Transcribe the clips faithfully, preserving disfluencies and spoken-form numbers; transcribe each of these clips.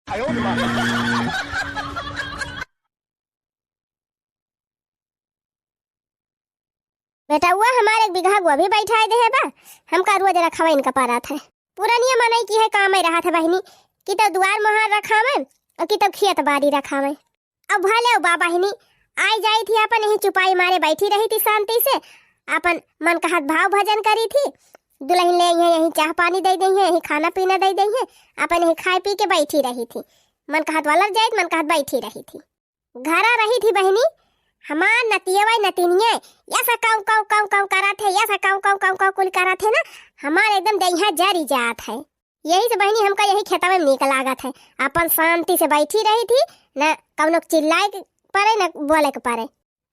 बेटउआ हमार एक बीघा गोभी बैठाए देहे बा, हमका रोज रखावे इनका परत है। पुरनिया मनई की है काम ही रहत है बहिनी, कि तो दुआर मोहार रखावे और कि तो खेत बाड़ी रखावे। अब भले बा बहिनी, आई जाई थी, अपन यहीं चुपाई मारे बैठी रही थी शांति से, अपन मन कहत भाव भजन करी थी। दुलहिन ले अइहैं, यहीं चाह पानी दइ दइहैं, यहीं खाना पीना दइ दइहैं, अपन यहीं खाए पी के बैठी रही थी। मन कहत वलर जाइत, मन कहत बैठी रही थी। घरा रही थी बहिनी, हमार नतियवा नतिनिये, यस काऊ काऊ काऊ काऊ करत है, यस काऊ काऊ काऊ काऊ कुल करत है ना, हमार एकदम देहिया जरी जात है। यही से बहिनी हमका यही खेतवा में नीक लागत है, अपन शांति से बैठी रही थी, न कउनो चिल्लाए के परे, न बोले के परे।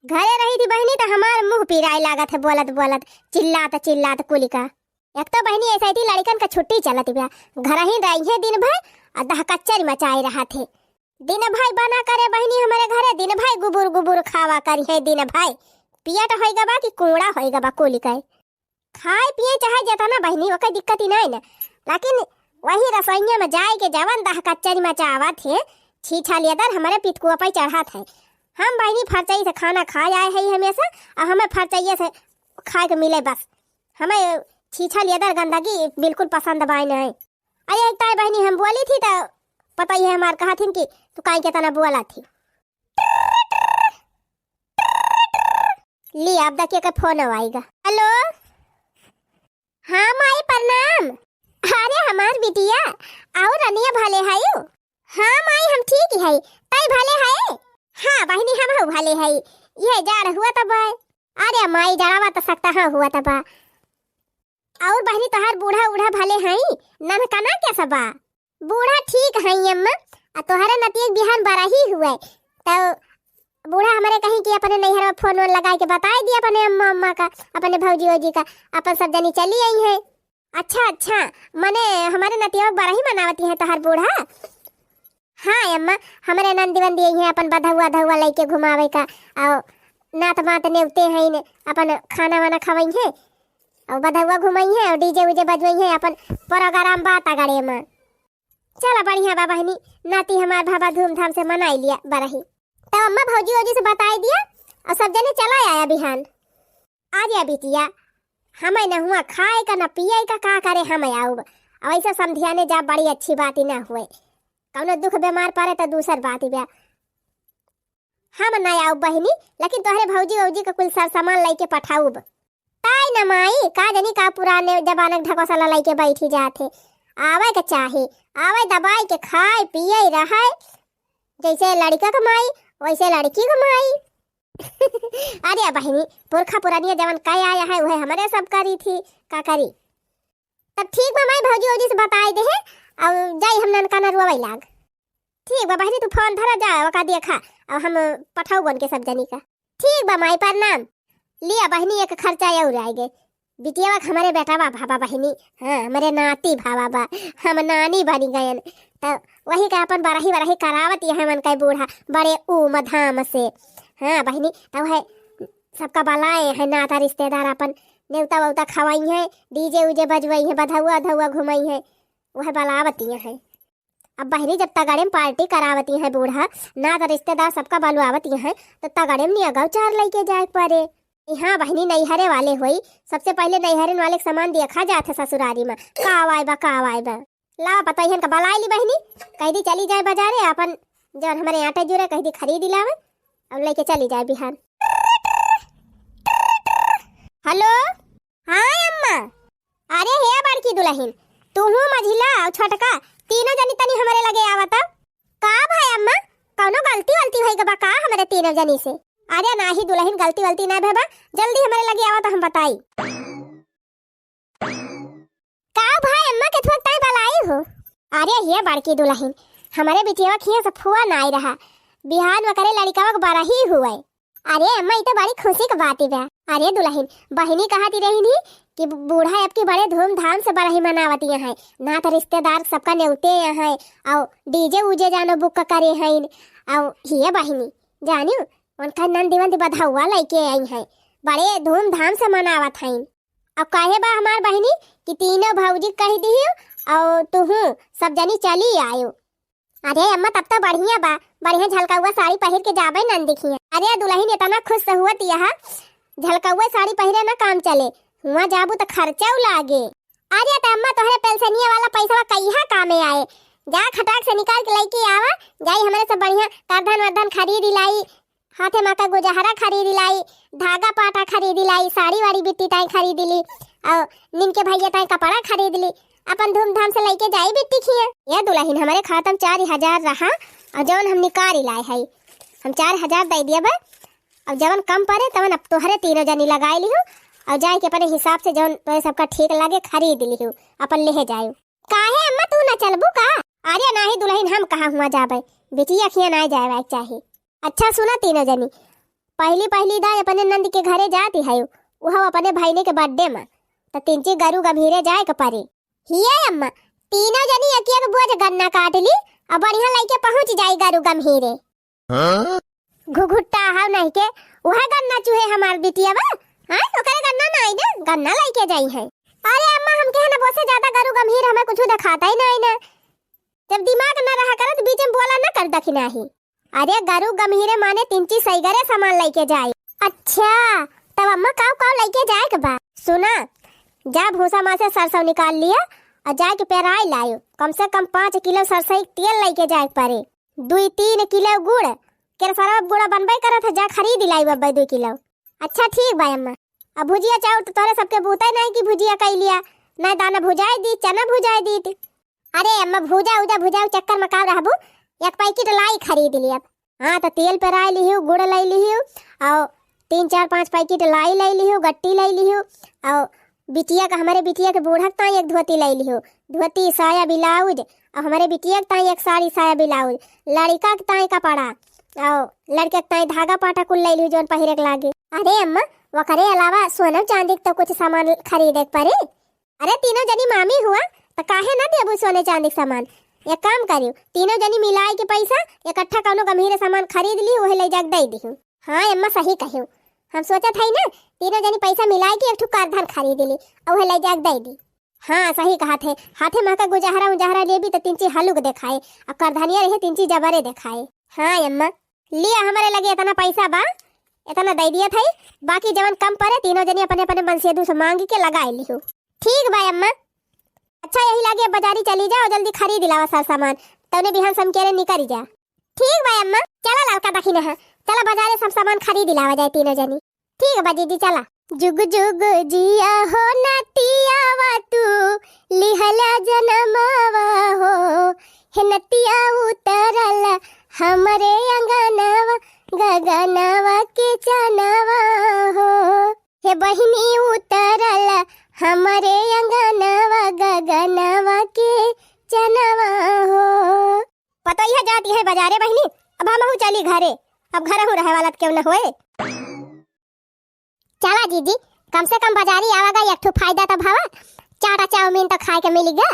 घरे रही थी बहिनी त हमार मुँह पिराए लागत है, बोलत बोलत, चिल्लात चिल्लात कुल का। एक तो बहिनी ऐसा थी लड़िकन का छुट्टी चलत बा, घरहिन रहिहैं दिन भर और दहकच्चर मचाए रहत है। दिन भर बना करे बहिनी हमरे घरे, दिन भर गुबुर गुबुर खावा करिहैं, दिन भर पियट होइगा बा कि कूड़ा होइगा बा कुल के। खाए पिए चाहे जेतना बहिनी, ओकर दिक्कत ही नाहीं न, लेकिन वही रसोइया में जाए के जवन दहकच्चरी मचावत है, छीछा लेदर हमरे पितकुआ पे चढ़त है। हम बहिनी फरचई से खाना खाए आए है हमेशा, और हमें फरचइये से खाए के मिले बस। हमें छीछा लेदर गंदगी बिल्कुल पसंद बाय नहीं। अरे एक ताई बहिनी हम बोली थी तो पता ही है हमार कहा थी कि तू काई केतना बोला थी। ली, अब देखिए के फोन आइगा। हेलो, हाँ माई प्रणाम। अरे हमार बिटिया, और रनिया भले हयू? हाँ माई हम ठीक ही है, तई भले है? हाँ बहिनी हम हऊ भले है, ये जाड़ हुआ तब है। अरे माई जड़ावा तो सकता हाँ हुआ तब। और बहिनी तोहार बूढ़ा उढ़ा भले हैं, ननकना कैसा बा? बूढ़ा ठीक हैं अम्मा, आ तोहरे नतिया के बिहान बरही हुए, तो बूढ़ा हमरे कहीं कि अपने नैहर में फोन वोन लगाए के बताए दिया अपने अम्मा, अम्मा का, अपने भौजी वौजी का, अपन सब जनी चली आई हैं। अच्छा, अच्छा, मने हमरे नतिया के बरही मनावती हैं तोहार बूढ़ा? हाँ अम्मा, हमरे नंदी वंदी आई हैं अपन बधौआ धौआ लइके घुमावे का, और नात मात नेवते हैं, अपन खाना वाना खवई हैं, और बधौआ घुमई हैं, और डीजे उजे बजवई हैं, अपन प्रोग्राम बा तगड़े में। चला बढ़िया बा बहिनी, नाती हमार भाभा धूमधाम से मनाई लिया बरही। तब अम्मा भौजी वौजी से बताई दिया और सब जने चला आया बिहान। अरे बिटिया, हमें न हुआ खाए का न पिए का, का करे हम आउब। अब ऐसा समधियाने जा बड़ी अच्छी बात ही ना हुए, कौनो दुख बीमार पड़े तो दूसर बात ही बा। हम ना आउब बहिनी, लेकिन तोहरे भौजी वौजी का कुल सर सामान लइके पठाउब। ताई न माई, का जनी का पुराने जमाना के ढकोसला लइके बैठी जात है। आवे के चाही, आवे दबाई के खाए पिए रहे, जैसे लड़का के माई वैसे लड़की के माई। अरे बहिनी, पुरखा पुरानिया जवन कह आया है वह हमरे सब करी थी, का करी? तब ठीक बा माई, भौजी वौजी से बताई दे है, और जाई हम ननका नरुआ लाग। ठीक बा बहिनी, तू फोन धरा जा, ओका देखा, अब हम पठाउब उनके सब जनी का। ठीक बा माई, प्रणाम। लिया बहिनी, एक खर्चा और आए गए। बिटियावा के हमरे बेटावा भावा बहिनी, हाँ, हमरे नाती भावा बा, हम नानी बनी गयन। त वही का अपन बरही बरही करावत ये हमन का बूढ़ा बड़े ऊम धाम से। हाँ बहिनी, तब है सबका बलाए हैं नाता रिश्तेदार, अपन नेवता वोता खवाई हैं, डीजे उजे बजवाई हैं, बधौआ धौआ घुमाई हैं, वह बलावत ये हैं। अब बहिनी जब तगड़े में पार्टी करावती हैं बूढ़ा, नात रिश्तेदार सबका बलवावती हैं, तो तगड़े में नियगव चार लइके जाए के परे। हाँ बहिनी, नैहरे वाले होई, सबसे पहले नैहरन वाले के सामान देखा जात है ससुरारी में, का आवाई बा, का आवाई बा। लावा पतोहियन का बलाई ली बहिनी, कह दी चली जाए बाजारे, अपन जौन हमरे आटे जुरे कह दी खरीद लावे, और लेके चली जाए बिहान। हेलो, हाँ अम्मा। अरे हे बड़की दुलहिन, तूहू मझिला और छोटका तीनों जनी तनी हमरे लगे आवत। का भाई अम्मा, कौनो गलती वलती होई गबा का हमरे तीनों जनी से? अरे नाही दुलहिन, गलती वलती ना भेबा, जल्दी हमरे लगे आवत हम बताई। का भाई अम्मा के थोक ताई बलाई हो? अरे हे बड़की दुलहिन, हमरे बिटिया खिया से फुआ नाई रहा, बिहान में करे लड़िकवा के बरही हुए। अरे अम्मा, ई तो बड़ी खुशी के बात ही बा। अरे दुलहिन, बहिनी कहती रही नी कि बूढ़ा अब की बड़े धूमधाम से बरही मनावती हैं, नात रिश्तेदार सबका नेवते हैं, और डीजे उजे जानो बुक करे हैं, और हिये बहिनी जानियो उनका नंदी वंदी बधौआ लइके आई हैं, बड़े धूमधाम से मनावत हैं। और कहे बा हमार बहिनी कि तीनों भौजी कह दियो और तुहू सब जनी चली आयो। अरे अम्मा, तब तो बढ़िया बा, बढ़िया झलकौआ साड़ी पहिर के जाबे नंदी खिया। अरे दुलहिन इतना खुश हुअत यह, झलकौआ साड़ी पहिरे ना काम चले, हुआँ जाबू त खर्चौ लागे। अरे त अम्मा, तोहरे पेंशनिया वाला पैसवा कहिया कामे आए? जा खटाक से निकाल के लइके आवा, जाई हमरे सब बढ़िया करधन वरधन खरीद लाई, हाथे मा का गुजहरा खरीद लाई, धागा पाटा खरीद लाई, साड़ी वाड़ी बिट्टी ताई खरीद ली, और निनके भैया ताई कपड़ा खरीद ली, अपन धूमधाम से लइके जाई बिट्टी खिया। ये दुलहिन, हमरे खाता में चार हजार रहा, और जौन हम निकाल लाए हई, हम चार हजार दइ दिया बा। अब जवन कम परे तवन अब तोहरे तीनों जनी लगाई लिहू, और जाए के अपने हिसाब से जवन तोहरे सबका ठीक लागे खरीद लिहू, अपन लेहे जायू। काहे अम्मा, तू ना चलबू का? अरे नाही दुलहिन, हम कहाँ हुआँ जाबे, बिटिया खिया ना जाए चाही। अच्छा सुना तीनों जनी, पहली पहली दाई अपने नंद के घरे जाती है, उहौ अपने भाईने के birthday मा, त तिनची गरु गम्हीरे जाए के परे। हिये अम्मा, तीनों जनी एक एक बोझ गन्ना काट ली, और बढ़िया लइके पहुँच जाई गरु गम्हीरे। हाँ? घुघुट्टा हौ नहीं के, उहे गन्ना चूहे हमार बिटिया बा। हाँ, ओकरे गन्ना नाई ना, गन्ना लइके जाई है। अरे अम्मा, हमके है ना, बोसे ज्यादा गरु गम्हीर हमें कुछ देखाता ही नाई ना। जब दिमाग ना रहा करत, बीच में बोला ना कर दखिनाही। अरे गरु गम्हीरे माने तिनची सैगरे सामान लइके जाई। अच्छा, तब अम्मा काऊ काऊ लइके जाए के बा? सुना, जा भूसा मा से सरसों निकाल लिया और जाए के पेराई लायो। कम से कम पाँच किलो सरसों के तेल लइके जाए के परे। दुई तीन किलो गुड़, केरसरवा गुड़ा बनबे करत है, जा खरीद लाई बब्बे दुई किलो। अच्छा ठीक बा अम्मा। अब भुजिया चाउर तो तोहरे सबके बूते नहीं कि भुजिया कई लिया, नहीं दाना भुजाई दी, चना भुजाई दी। अरे अम्मा, भूजा उजा भुजाऊ चक्कर में का रहबू, एक पैकेट लाई खरीद लियब। हाँ, तो तेल पेराई लिहू, गुड़ लाई लिहू, और तीन चार पाँच पैकेट लाई लाई लिहू, गट्टी लाई लिहू, और बिटिया का, हमारे बिटिया के बूढ़ा के ताई एक धोती लाई लिहू, धोती, साया, ब्लाउज, और हमारे बिटिया के ताई एक साड़ी, साया, ब्लाउज, लड़का के ताई कपड़ा, और लड़के के ताई धागा पाटा कुल लाई लिहू, जौन पहिरे के लागे। अरे अम्मा, ओकरे अलावा सोना चांदी के तो कुछ सामान खरीदे के पड़े। अरे तीनों जनी मामी हुआ, त काहे ना देबू सोने चांदी के सामान? एक काम करियो, तीनों जनी मिलाए के पैसा इकट्ठा कौनो गम्हीरे सामान खरीद ली, उहे ले जाके दे दिहू। हाँ अम्मा, सही कहियो, हम सोचत हई ना, तीनों जनी पैसा मिलाए के एक ठो करधन खरीद ली, और उहे ले जाके दे दी। हाँ सही कहत है, हाथे महका गुजहरा उजहरा लेबी त तिनची हलुक देखाए, और करधनिया रहे तिनची जबरे देखाए। हाँ अम्मा, लिया, हमरे लगे इतना पैसा बा, इतना दे दिया था, बाकी जवन कम पड़े तीनों जनी अपने अपने मनसेदू से मांग के लगाए लिहू। ठीक बा अम्मा। अच्छा यही लागे बाजारी चली जा और जल्दी खरीद लावा सब सामान, तौने बिहान समकेरे निकल जा। ठीक बा अम्मा, चला ललका दखिना है, चला बाजारे सब सामान खरीद लावा जाए तीनों जनी। ठीक बा जीजी, चला। जुग जुग जिया हो नतियावा तू, लिहला जनमावा हो, हे नतिया उतरल हमरे अंगनवा, गगनवा के चनवा हो। हे बहिनी उतरल हमरे अंगनवा, गगनवा के चनवा हो। पतोहिया जाती है बाजारे बहिनी, अब हमहू चली घरे, अब घरहू रहे वाला त केहू न होए। चला जीजी, कम से कम बाजारी आवा गा, एक ठो फायदा त भवा, चाटा चाउमीन त खाए के मिली गा।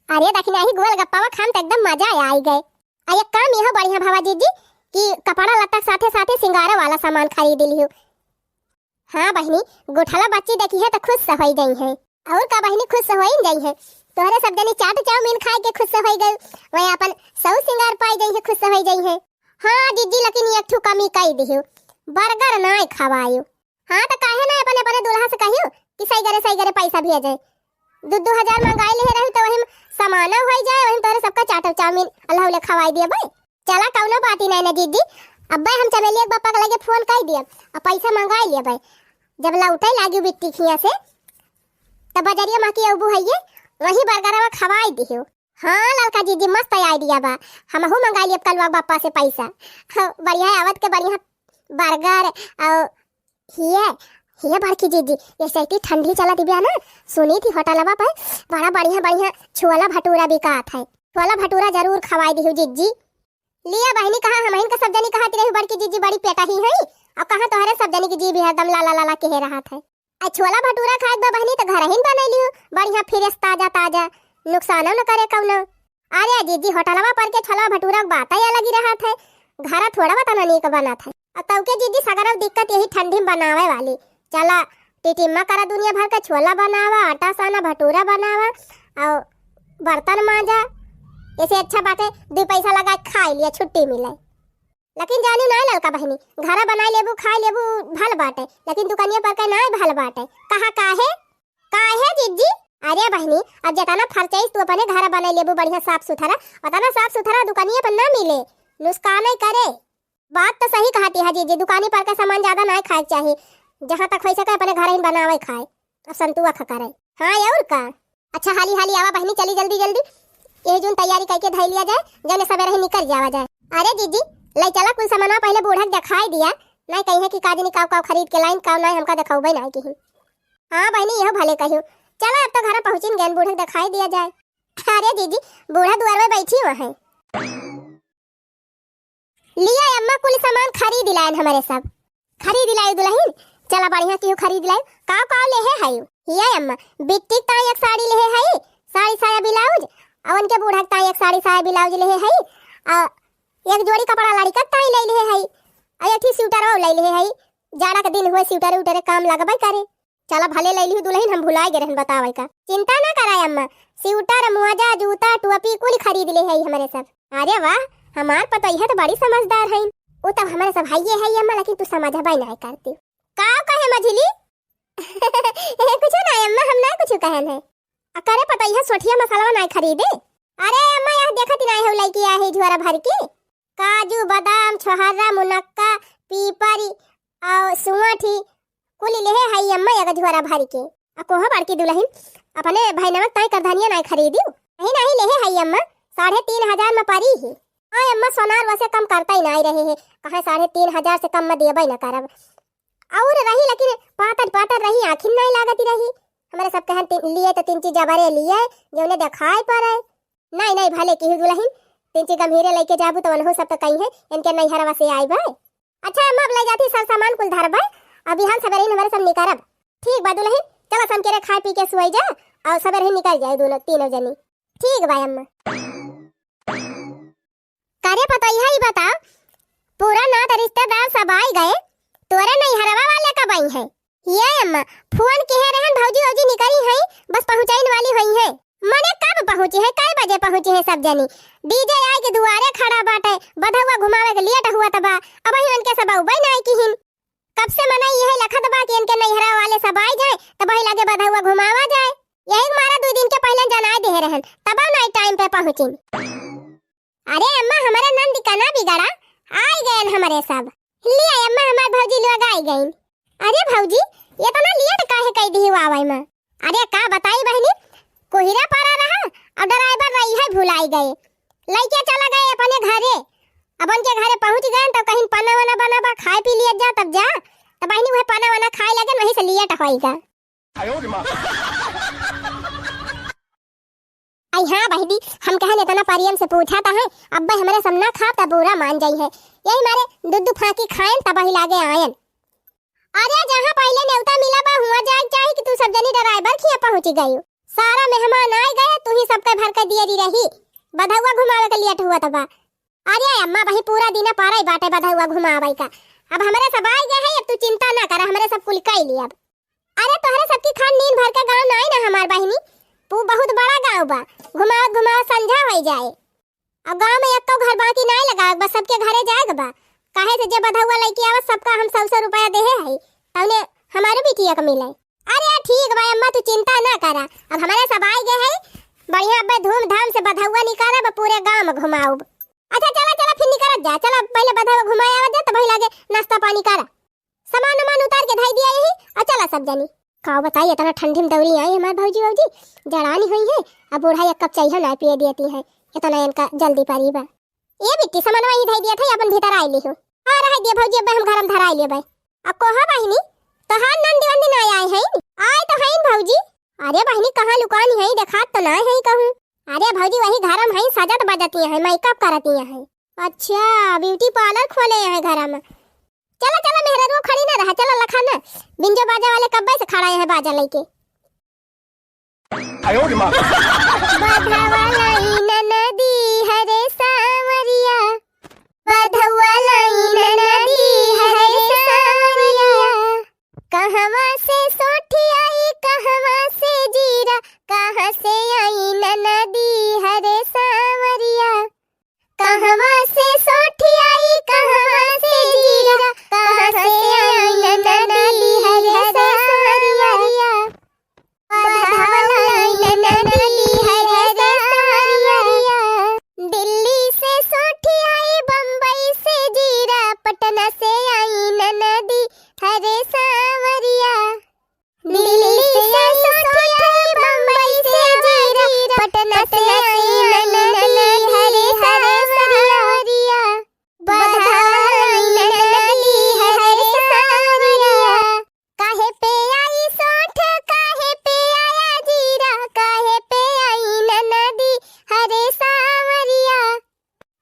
अरे दखिना ही गोलगप्पा खाम त एकदम मजा आई गए। आ एक काम यह बढ़िया भवा जीजी कि कपड़ा लत्ता के साथे साथे सिंगारे वाला सामान खरीद लिहू। हाँ बहिनी, गोठला बच्ची देखी है त खुश होई जाई है। और का बहिनी, खुश होई जाई है, तोहरे सब जनी चाट चाउमीन खाए के खुश होई गई, वही अपन सौ सिंगार पाई जाई है, खुश होई जाई है। हाँ जीजी, लेकिन एक ठो कमी कई दिहू, बर्गर ना खवायू। हाँ त काहे ना अपने अपने दुल्हा से कहियो कि सही करे सही करे पैसा भेजे। दू दू हजार मंगाई ले रही त वही में सामानो होई जाए, वही में तोहरे सबका चाट चाउमीन अल्लाह ले खवाई दिए भाई। चला कौनो बात ही नहीं ना जीजी, अब्बे हम चमेलिया के बापा के लगे फोन कर दिए, अब पैसा मंगाई लिए भाई। जब लौटे लागी बिट्टी खिया से, तब बजरिया मा की अबू है ये, वही बर्गरवा खवाई दिहू। हाँ ललका जीजी, मस्त आइडिया बा, हमहू मंगाई लिए कलवा बापा से पैसा। हाँ, बढ़िया आवत के बढ़िया बर्गर और हिये, हिये बड़की जीजी, ये सैती ठंडी चलत बिया ना, सुनी थी होटलवा पर बड़ा बढ़िया बढ़िया छोला भटूरा बिकात है, छोला भटूरा जरूर खवाई दिहू जीजी। लिया बहिनी, कहाँ हमहिन का सब जनी कहत रही बड़की जीजी बड़ी पेटा ही है, और कहाँ तोहरे सब जनी की जी भी हरदम लाला लाला कहे रहत है। आ छोला भटूरा खाए बा बहिनी त घर ही बनाई लिहू, बढ़िया फ्रेश ताजा ताजा, नुकसानो न करे कौनो। अरे जीजी, होटलवा पर के छोला भटूरा के बात ही अलग ही रहत है, घर थोड़ा बता नीक बनत है। आ तौके जीजी सगरव दिक्कत यही ठंडी में बनावे वाली। चला टिटिम्मा करा दुनिया भर का छोला बनावा, आटा साना भटूरा बनावा, और बर्तन मांजा, एसे अच्छा बाटे दुइ पैसा लगा के खाइ लिया, छुट्टी मिले। लेकिन जानी नाहीं ललका बहिनी, घरा बनाइ लेबू, खाइ लेबू, भल बाटे, लेकिन दुकनिया पर के नाहीं भल बाटे। कहा काहे? काहे जिज्जी? अरे बहिनी, अब जेतना फरचइस तू अपने घरा बनाइ लेबू बढ़िया साफ सुथरा, ओतना साफ सुथरा दुकनिया पर ना मिले, नुकसानै करे। बात त सही कहति है जिज्जी, दुकानी पर के सामान ज्यादा नाहीं खाए के चाही, जहाँ तक होइ सके अपने घरहिन बनावै खाए, अब संतुआ ख-, करे। हाँ, अउर का? अच्छा, हाली हाली आवा बहिनी, चली जल्दी जल्दी, यही जून तैयारी कइके धइ लिया जाए, जौने सबेरहिन निकरि जावा जाए। अरे जिज्जी, लइ चला कुल सामानवा पहिले बूढ़ा के देखाइ दिया, नाहीं कहिहैं कि का जनी काव काव खरीद के लाइन, काव नाहीं हमका देखउबै नाहीं किहिन। हाँ बहिनी, इहो भले कहिउ, चला अब तो घरा पहुँचिन गएन, बूढ़ा के देखाइ दिया जाए। अरे जिज्जी, बूढ़ा दुआर में बइठी हुआ है। लिया अम्मा, कुल सामान खरीद लाएन हमरे सब। खरीद लायू दुलहिन, चला बढ़िया किहू खरीद लायू। काव काव लेहे हयू? हिया अम्मा, बिट्टी के ताईं एक साड़ी लेहे हई, साड़ी साया ब्लाउज, अउ उनके बूढ़ा के ताईं एक साड़ी साया ब्लाउज लेहे हई, अउ एक जोड़ी कपड़ा लड़िका के ताईं लइ लेहे हई, अउ एक ठी स्वेटर अउ लइ लेहे हई। जाड़ा के दिन हुए, स्वेटर उटरे काम लगबै करे। चला भले लइ लिहू दुलहिन, हम भुलाइ गए रहन बतावै का। चिंता ना करा अम्मा, स्वेटर, मोजा, जूता, टोपी कुल खरीद लेहे हई हमरे सब। अरे वाह, हमार पतोहिया त बड़ी समझदार हईन। उ तब हमरे सब हइये हई अम्मा, लेकिन तू समझबै नाहीं करती। काव कहे मझिली? ए, कुछु नाहीं अम्मा, हम नाहीं कुछु कहन है। अ, करे पतोहिया सोठिया मसालवा नाहीं खरीदे? अरे अम्मा, यह देखत नाहीं हउ लइके आए हई झोरा भरि के। काजू, बादाम, छोहरा, मुनक्का, पीपरी अउ सुआठी कुल लेहे हई अम्मा एक झोरा भरि के। अ कोहो बड़की दुलहिन, अपने भइनवा के ताईं करधनिया नाहीं खरीदिउ? नाहीं, नाहीं लेहे हई अम्मा, साढ़े तीन हजार में परी ही। हाँ अम्मा, सोनार वैसे कम करतै नाहीं रहे है, कहाँ साढ़े तीन हजार से कम में देबै न करब। अउर रही, लेकिन पातर पातर रही, आँखिन नाहीं लागत रही। हमरे सब कहन ती-, लिए त तीन चीज जबरे लिए, जौने देखाइ परे। नाहीं, नाहीं, भले किहू दुलहिन, तीन चीज गम्हीरे लइके जाबू त ओनहू सब त कहिहैं, इनके नैहरवा से आइ बा। अच्छा अम्मा, अब लइ जाती सर सामान कुल धरबै, अब बिहान सबेरहिन हमरे सब निकरब। ठीक बा दुलहिन, चला समकेरे खाइ पी के सोइ जा, अउ सबेरहिन निकरि जाए दुनो, तीनों जनी। ठीक बा अम्मा। करे पतोहिया, ई बताओ, पूरा नात रिश्तेदार सब आइ गए, तोरे नैहरवा वाले कब अइहैं? ये अम्मा, फोन किहे रहन, भौजी, भौजी निकरी हैं, बस पहुँचइन वाली होइहैं। मने कब पहुँचिहैं, कै बजे पहुँचिहैं सब जनी? DJ आइ के दुआरे खड़ा बाटे, बधौआ घुमावे के लेट हुआ त बा, अबहीं उनके सब अउबै नाहीं किहिन। कब से मनई इहे लखत बा कि इनके नैहरा वाले सब आइ जाए, तबही लागे बधौआ घुमावा जाए। यही मारा दुइ दिन के पहिले जनाइ देहे रहन, तबौ नाहीं टाइम पे पहुँचिन। अरे अम्मा, हमरे नंद का ना बिगड़ा, आइ गएन हमरे सब। लिया अम्मा, हमार भौजी लोग आइ गइन। अरे भौजी, एतना लेट काहे कइ दिही आवै में? अरे का बताई बहिनी, कोहिरा परा रहा अउ ड्राइवर रहिहै भुलाइ गए, लइके चला गए अपने घरे। अब उनके घरे पहुँच गएन तब कहिन पना वना बना बा, खाइ पी लिया जा, तब जा। तब बहिनी उहे पना वना खाइ लगेन, वही से लेट होइगा। आई हाँ बहिनी, हम कहन एतना परियम से पूछत हैं, अब्बै हमरे सब ना खाब त बुरा मान जइहैं। यही मारे दू दू फाँकी खाएन तबही लागे आएन। अरे जहाँ पहिले नेउता मिला बा, हुआँ जाए के चाही कि तू सब जनी ड्राइवर खिया पहुँचि गइउ। सारा मेहमान आइ गए, तुहीं सबके भर के दियरी रही। बधौआ घुमावे के लेट हुआ त बा। अरे अम्मा, वही पूरा दिन परइ बाटे बधौआ घुमावइ का। अब हमरे सब आइ गए हैं, अब तू चिंता ना करा, हमरे सब कुल कइ लियब। अरे तोहरे सबकी खान नीन भर के गाँव नाहीं ना हमार बहिनी, पू बहुत बड़ा गाँव बा, घुमावत घुमावत संझा होइ जाए। अब गाँव में एक्कौ घर बाकी नाहीं लगा, बस सबके घरे जाए के बा। काहे से जे बधौआ लइके आवत सबका हम सौ सौ रुपया देहे हई, तउने हमारे बिटिया के मिले। अरे ठीक बा अम्मा, तू चिंता ना करा, अब हमरे सब आइ गए हैं, बढ़िया अब्बै धूमधाम से बधौआ निकारब, पूरे गाँव में घुमाउब। अच्छा चला चला फिर निकरत जा, चला पहिले बधौआ घुमाए आवत जा, तबही लागे नाश्ता पानी करा। सामान उमान उतार के धइ दिया यही, अउ चला सब जनी। का बताई, एतना ठंडी में दौरी आई हमार भौजी, भौजी जड़ानी होइहैं, अब बूढ़ा एक कप चाय ना पिए देती हैं, एतना इनका जल्दी परी बा। ए बिट्टी, सामानवा यही धइ दिया था, अपन भीतर आइ लिहू। हाँ, रह दिया भौजी, अब्बै हम घर में धराइ लेबै। अब कोहा बहिनी, तोहार नंदी वंदी ना आए हैं? आए तो हैं भौजी। अरे बहिनी, कहाँ लुकानी है, देखात तो ना है कहूँ। अरे भौजी, वही घर में हैं, सजत बजती हैं, मेकअप करती हैं। अच्छा, ब्यूटी पार्लर खोले हैं घर में। चला, चला, मेहरारू खड़ी ना रहा, चला लखा ना। बिंजो बाजा वाले कब्बे से खड़ा है बाजा लेके। आयो रे माँ। बधवा लाई ननदी हरे सांवरिया, बधवा लाई ननदी हरे सांवरिया। कहवा से सोठी आई, कहवा से जीरा, कहाँ से आई ननदी हरे सांवरिया। से सोठ आई कहाँ से जीरा, कहाँ से आई ननदी हरे सांवरिया। बधावा लाई ननदी हरे सांवरिया। दिल्ली से सोठ आई, बम्बई से जीरा, पटना से आई ननदी हरे सांवरिया। दिल्ली से सोठ आई, बम्बई से जीरा, पटना से आई ननदी हरे सांवरिया। बधावा लाई ननदी हरे सांवरिया। काहे पे आई सोठ, काहे पे आया जीरा, काहे पे आई ननदी हरे सांवरिया।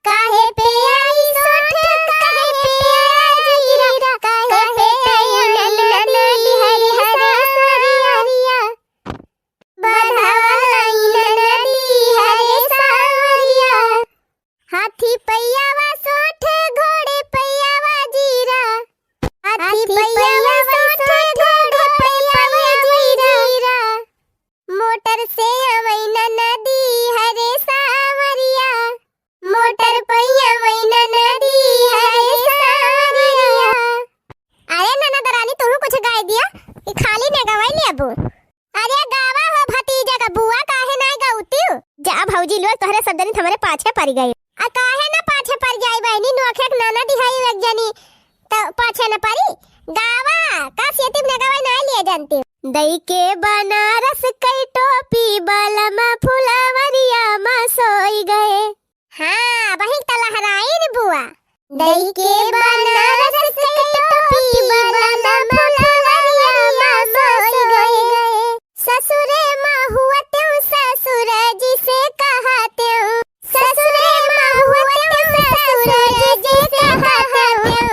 काहे पे आई सोठ, काहे पे आया जीरा, काहे पे आई ननदी हरे सांवरिया। बधावा लाई ननदी हरे सांवरिया। हाथी पइयावा सोठ, घोड़े पइयावा जीरा। हाथी पइयावा सोठ, घोड़े पइयावा जीरा। मोटर से अवै ननदी हरे सांवरिया। मोटर पइया अवै ननदी हरे सांवरिया। अरे ननद रानी, तुहू कुछ गाय दिया, ई खाली न गवाई लेबू। अरे गावा हो भतीजा का बुआ, काहे नाई गउतिउ? जा भौजी लोग, तोहरे सब जनी हमरे पाछे परि गए। आ काहे ना पाछे परि जाई बहिनी, नोखे के ननद हई एक जनी, त पाछे न परी। गावा, का सेती में गवाई नाई लिए जानती। दई के बनारस कई टोपी, बलमा फुलवरिया मा सोई गए। हाँ, वही त लहराइन बुआ। दई के बनारस के टोपी, बलमा फुलवरिया मा सोई गए। ससुरे मा हुआ त्यों, ससुर जी से कहा त्यों। ससुरे मा हुआ त्यों, ससुर जी से कहा त्यों।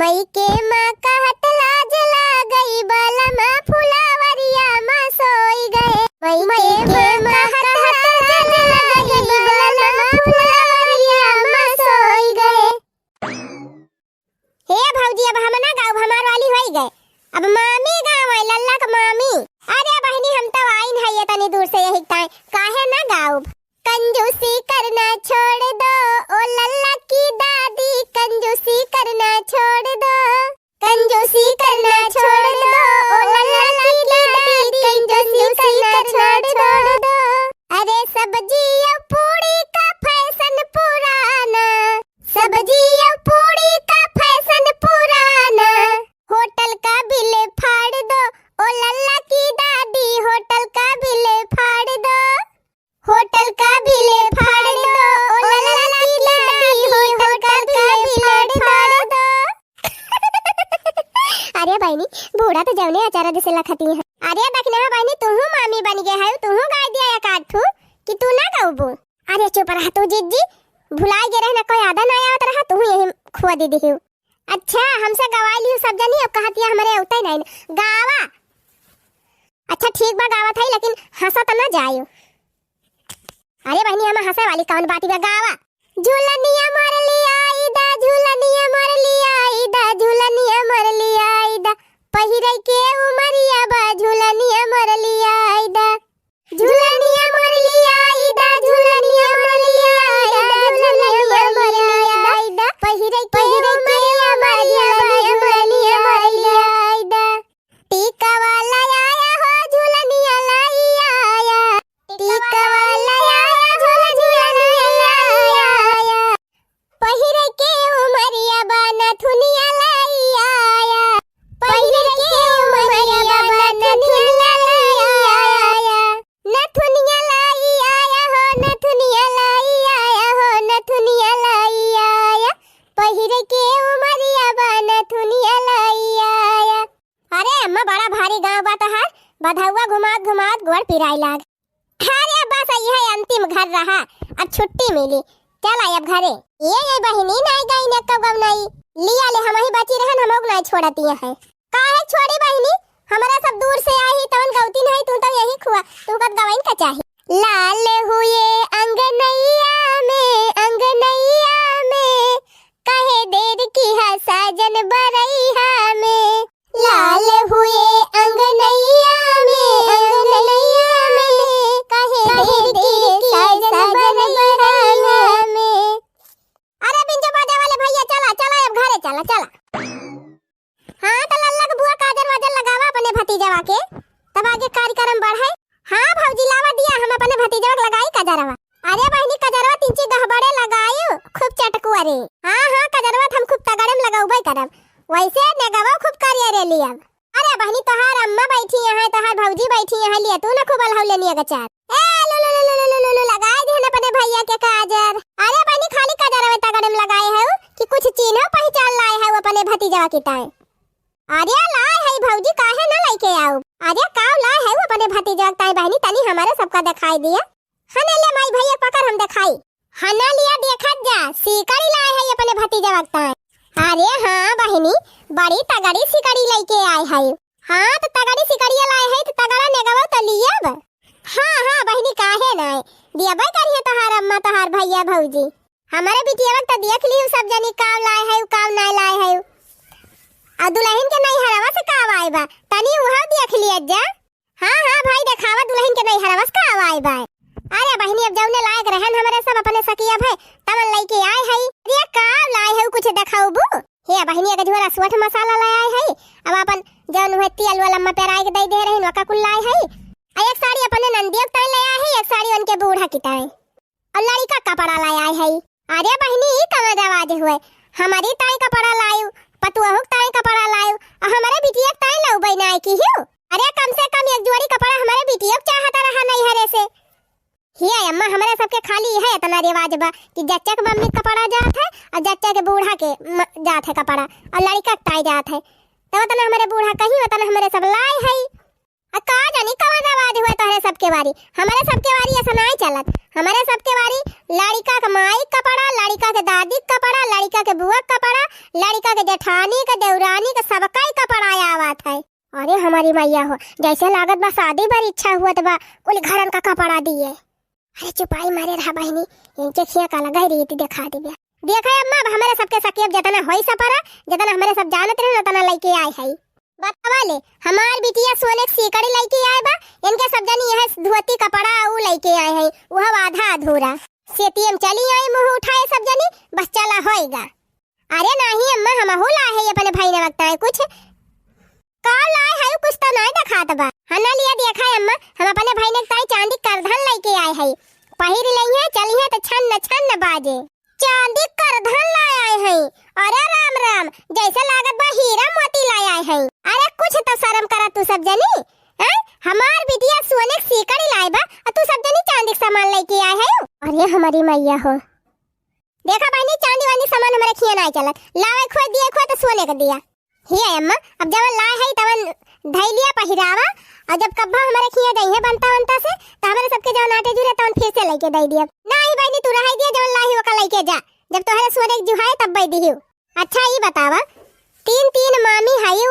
मइके मा कहत लाज लागई, बलमा फुलवरिया मा सोई गए। मइके मा कहत लाज लागई, बलमा फुलवरिया मा सोई गए। हे भौजी, अब हम ना गाउब, हमार वाली होई गए। अब मामी गावै, लल्ला क मामी। अरे बहिनी, हम तो आइन है ये तनी दूर से, यही ताई, काहे ना गाउब? कंजूसी करना छोड़ दो, ओ लल्ला की दादी, कंजूसी करना छोड़ दो। कंजूसी करना छोड़ दो, ओ लल्ला की दादी, कंजूसी करना छोड़ दो। अरे सब्जी और पूड़ी का फैशन पुराना, सब्जी और पूड़ी का फैशन पुराना। होटल का बिल फाड़ दो, ओ लल्ला की दादी, होटल का बिल फाड़ दो। होटल का बिल फाड़ दो, ओ लल्ला की दादी, होटल का बिल फाड़ दो। अरे बहिनी, बूढ़ा तो जौने अचारा जैसे लखती है। अरे दखिनहा बहिनी, तुहू मामी बनि गए है, तुहू गाय दिया एक आध ठू कि तू ना गउबू। अरे चुप रहा तू जिज्जी, भुलाइ गए रहे ना, कोई आदा ना आवत रहा, तुहू यही खुआ दे दिहिउ। अच्छा, हमसे गवाई लिहू सब जनी, अब कहतिया हमरे अउतै नाई न। गावा। अच्छा ठीक बा, गावत है, लेकिन हंसा त ना जायो। अरे बहिनी, हम हंसे वाली कौन बाटी बा, गावा। झुलनिया मोर लियाई दा, झुलनिया मोर लियाई दा, झुलनिया मोर लियाई दा। पहिरे के उमरिया बा, झुलनिया मोर लियाई दा। झुलनिया मोर लियाई दा, झुलनिया मोर लियाई दा, झुलनिया मोर लियाई दा। पहिरे के उमरिया बा, झुलनिया मोर लियाई दा। टीका वाला आया हो, झुलनिया लाई आया। टीका वाला आया, झुलनिया लाई आया। पहिरे के उमरिया बा, नथुनिया लाई आया। पहिरे के उमरिया बा, नथुनिया लाई आया। नथुनिया लाई आया हो, नथुनिया लाई आया हो, नथुनिया लाई आया। पहिरे के उमरिया बा, नथुनिया लाई आया। अरे अम्मा, बड़ा भारी गाँव बा तोहार, बधौवा घुमात घुमात गोड़ पिराए लाग। अरे बस, यह अंतिम घर रहा, अब छुट्टी मिली, चल आई अब घरे। ये, ये बहिनी नाई गई ने कब गौ नाई, लिया ले हम ही बची रहन, हम लोग नाई छोड़ती है। काहे छोड़ी बहिनी, हमरा सब दूर से आई ही, तवन गौती नहीं, तू तो यही खुआ, तू कत गवाइन का चाही। लाल हुए अंगनैया में, अंगनैया में, कहे देर की है साजन बरैया में। लाल हुए अंगनैया में, अंगनैया में, कहे देर की साजन बरैया में। अरे चला, चला। हाँ, त लल्ला के बुआ काजर वाजर लगावा अपने भतीजवा के, तब आगे कार्यक्रम बढ़े। हाँ भौजी, लावा दिया, हम अपने भतीजवा के लगाई कजरवा। अरे बहिनी, कजरवा तिनची गहबड़े लगायु, खूब चटकुआ रे। हाँ, हाँ, कजरवा त हम खूब तगड़े में लगौबे करब। वैसे नेगवा खूब करिया रे लियब। अरे बहिनी, तोहार अम्मा बैठी हैं, तोहार भौजी बैठी हैं, लिया तू ना खूब अलहौले निया गचार। ए, लुलु, लुलु, लगाई दिहन अपने भैया के काजर। अरे बहिनी, खाली काजर अवे तगड़े में लगाए हउ कि कुछ चीन्हो पहिचान लाए हउ अपने भतीजवा की ताई? अरे लाए हई भौजी, काहे ना लइके आउ? अरे काउ लाए हउ अपने भतीजवा की ताई बहिनी, तनी हमरे सबका देखाई दिया। हने ले माई भैया पकड़ हम देखाई। हना लिया देखत जा, सिकड़ी लाए हई अपने भतीजवा के ताई। अरे हाँ बहिनी, बड़ी तगड़ी सिकड़ी लइके आए हई। हाँ, त तगड़ी सिकड़िया लाए हई, त तगड़ा नेगवा त लियब। हाँ, हाँ बहिनी, काहे नाय? दियबे करिहे तोहार अम्मा, तोहार भैया, भौजी। हमरे बिटियवा के त देख लिहु सब जनी, काव लाए हई, काव नाय लाए हई। आ दुलहिन के नैहरवा से काव आए बा, तनी उहउ देख लिया जा। हाँ, हाँ भाई, देखावा दुलहिन के नैहरवा से का आवाई बाय। अरे बहिनी, अब जौने लायक रहन हमरे सब अपने सखिया भए, तवन लइके आए हई। अरे का लाए हउ, कुछ देखाउबू? हे बहिनी, एक झोरा सोठ मसाला ले आए हई। अब अपन जौन हुए तेल वाला अम्मा पेराए के दे दे रहिन, ओका कुल लाए हई। आ एक साड़ी अपने नंदियो के ताई ले आए हई, एक साड़ी उनके बूढ़ा की ताई। अउर लड़िका कपड़ा लाए आए हई। अरे बहिनी, ई कवन रवाज हुए? हमरी ताई कपड़ा लायु, पतुअहू के ताई कपड़ा लायु, अउर हमरे बिटिया के ताई लउबे नाय किहिउ। अरे कम से कम एक जोड़ी कपड़ा हमरे बिटिया के चाहत रहा नैहरे से। हिया अम्मा, हमरे सबके खाली है इतना रिवाज बा कि जच्चा के मम्मी के कपड़ा जात है अउर जच्चा के बूढ़ा के म-, जात है कपड़ा अउर लड़िका के ताई जात है। तब उतना हमरे बूढ़ा कहीं, उतना हमरे सब लाए हई। आ का जानी कवन रवाज हुए तोहरे सबके बारी, हमरे सबके बारी ऐसा नाय चलत। हमरे सबके बारी लड़िका के माई के कपड़ा, लड़िका के दादी के कपड़ा, लड़िका के बुआ के कपड़ा, लड़िका के जेठानी के, देवरानी के, सबका ही कपड़ा आवत है। अरे हमरी मैया हो, जैसे लागत बा शादी बर इच्छा हुअत बा, कुल घरन का कपड़ा दिए। अरे चुपाई मारे रहा बहिनी, इनके खिया का लगा रीति देखा दिबे। देखा अम्मा, अब हमरे सबके सकेब जतना होई सपरा, जतना हमरे सब जानत रहे, उतना लइके आए हई। बतावा ले, हमार बिटिया सोने के सीकड़ी लइके आए बा, इनके सब जनी यह धोती कपड़ा ऊ लइके आए हई, उहव आधा अधूरा। सेतियम चली आई मुँह उठाए सब जनी, बस चला होएगा। अरे नाही अम्मा, हमहू लाए हई अपने भाई ने वक्ताए कुछ। का लाए हई, कुछ तो नाय देखात बा। हना लिया देखा अम्मा, हम अपने भाई ने ताई चांदी करधन लइके आए हई। पहिर लइहे, चलिहे त छन्न छन्न बाजे। चांदी करधन लाए आए हई। अरे राम राम, जैसे लागत बा हीरा मोती लाए आए हई। अरे कुछ तो शर्म करा तू सब जनी। हैं? हमार बिटिया सोने के सीकड़ी लाए बा, आ तू सब जनी चांदी के सामान लइके आए हई। अरे हमरी मैया हो। देखा बहिनी, चांदी वांदी सामान हमरे खिया नाय चलत। लावे खोए दिए खोए तो सोने के दिया। हे अम्मा, अब जवन लाए हई तवन धई लिया पहिरावा, अउर जब कब्बा हमरे खिया जइहे बनता वनता से, त हमरे सबके जवन आटे जुरे तवन फिर से लइके दई दिया। नाही बहिनी, तू रहई दिया, जवन लाही ओका लइके जा, जब तोहरे सोने के जुहाए तब बई दिहिउ। अच्छा ई बतावा, तीन तीन मामी हइउ,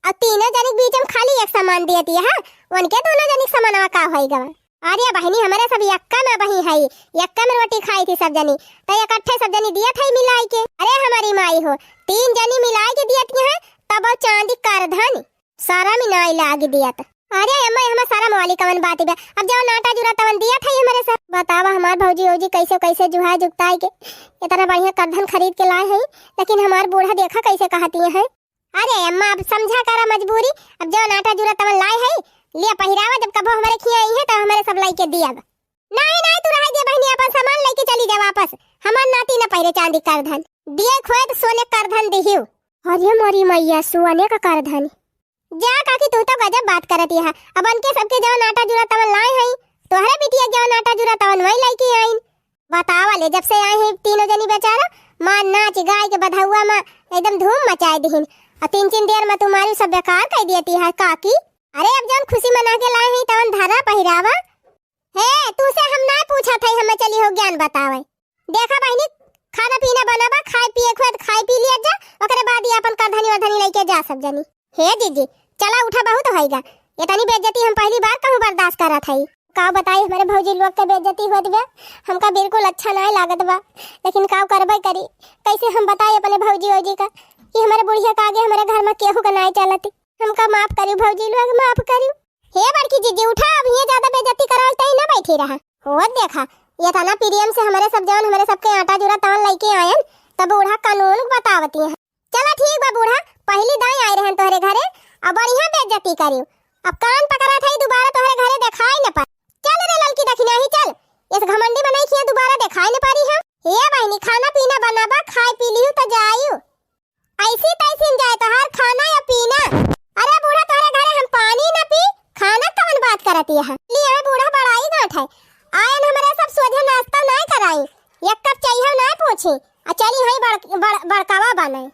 अउर तीनों जनी के बीच में खाली एक समान दियत है, उनके दोनों जनी के समानवा का होई गवा? अरे बहिनी, हमरे सब यक्का में बही हई, यक्का में रोटी खाई थी सब जनी, त इकट्ठे सब जनी दियत हई मिलाई के। अरे हमरी माई हो, तीन जनी मिलाई के दियत है, तब चांदी करधन, शरम ही नाई लागी दियत। अरे अम्मा, एहमा शरम वाली कवन बात बा? अब जवन आटा जुरा तवन दियत हई हमरे सब। बतावा हमार भौजी औजी कैसे कैसे जुहाए जुगताए के इतना बढ़िया करधन खरीद के लाए हई, लेकिन हमार बूढ़ा देखा कैसे कहती है। अरे अम्मा, अब समझा करा मजबूरी, अब जवन आटा जुरा तवन लाए हई, लिया पहिरावा, जब कबो हमरे खिया आई है, तब हमरे सब लइके दियब। नाही, नाही, तू रह दे बहिनी, अपन सामान लइके चली जा वापस। हमार नाती न पहिरे चांदी करधन, दिए खोए त सोने करधन दिहिउ। अरे मोरी मैया, सोने का करधन। जा काकी, तू तो गजब बात करत यहा। अब उनके सबके जवन आटा जुरा तवन लाए हई, तोहरे बिटिया जवन आटा जुरा तवन वही लइके आइन। बतावा ले, जब से आए हैं तीनों जनी बेचारा, माँ नाच गाय के बधौआ में एकदम धूम मचाए दिहिन। अउर तीन तीन देर में तुम्हारी सब बेकार कर दियती है काकी। अरे अब जौन खुशी मना के लाए हैं तवन धरा पहिरावा। हे, तू से हम ना पूछत हई, हमें चली हो ज्ञान बतावे। देखा बहिनी, खाना पीना बना बा, खाए पिए खुए त खाए पी लिया जा, ओकरे बाद ही अपन करधनी वरधनी लइके जा सब जनी। हे जीजी, चला उठा, बहुत होइगा। इतनी बेइज्जती हम पहली बार कहूँ बर्दाश्त करत हई। का बताई, हमरे भौजी लोग के बेइज्जती होत बा, हमका बिल्कुल अच्छा नाय लागत बा, लेकिन का करबे करी, कैसे हम बताई अपने भौजी औजी का कि हमरे बुढ़िया के आगे हमरे घर में केहू का नाय चलती। हमका माफ करी भौजी लोग, माफ करी। हे बड़की जीजी, उठा, अब ये ज्यादा बेइज्जती करावल तई ना बैठी रहा। होत देखा, ये तना प्रेम से हमरे सब जवन हमरे सबके आटा जुरा तवन लइके आयन, तब बूढ़ा कानून बतावती है। चला ठीक बा बूढ़ा, पहिली दाईं आए रहन तोहरे घरे, अब बढ़िया बेइज्जती करिउ। अब कान पकड़त हई, दुबारा तोहरे घरे देखाई न पाई। चल रे ललकी दखिनाही, चल। इस घमंडी मनई खिया दुबारा देखाई न पारी हम। ए बहिनी, खाना पीना बनाबा, खाई पी लिहु त जाइउ। ऐसी तैसी न जाए तोहार खाना या पीना। अरे बूढ़ा, तोहरे घरे हम पानी न पी, खाना कवन बात करत यह? ली, यहाँ बूढ़ा बड़ाई गांठ है। आयन हमरे सब सोझे नाश्ता नाय कराई, एक कप चाहिए नाय पूछी। आ चली हई बड़, बड़, बड़कावा बने।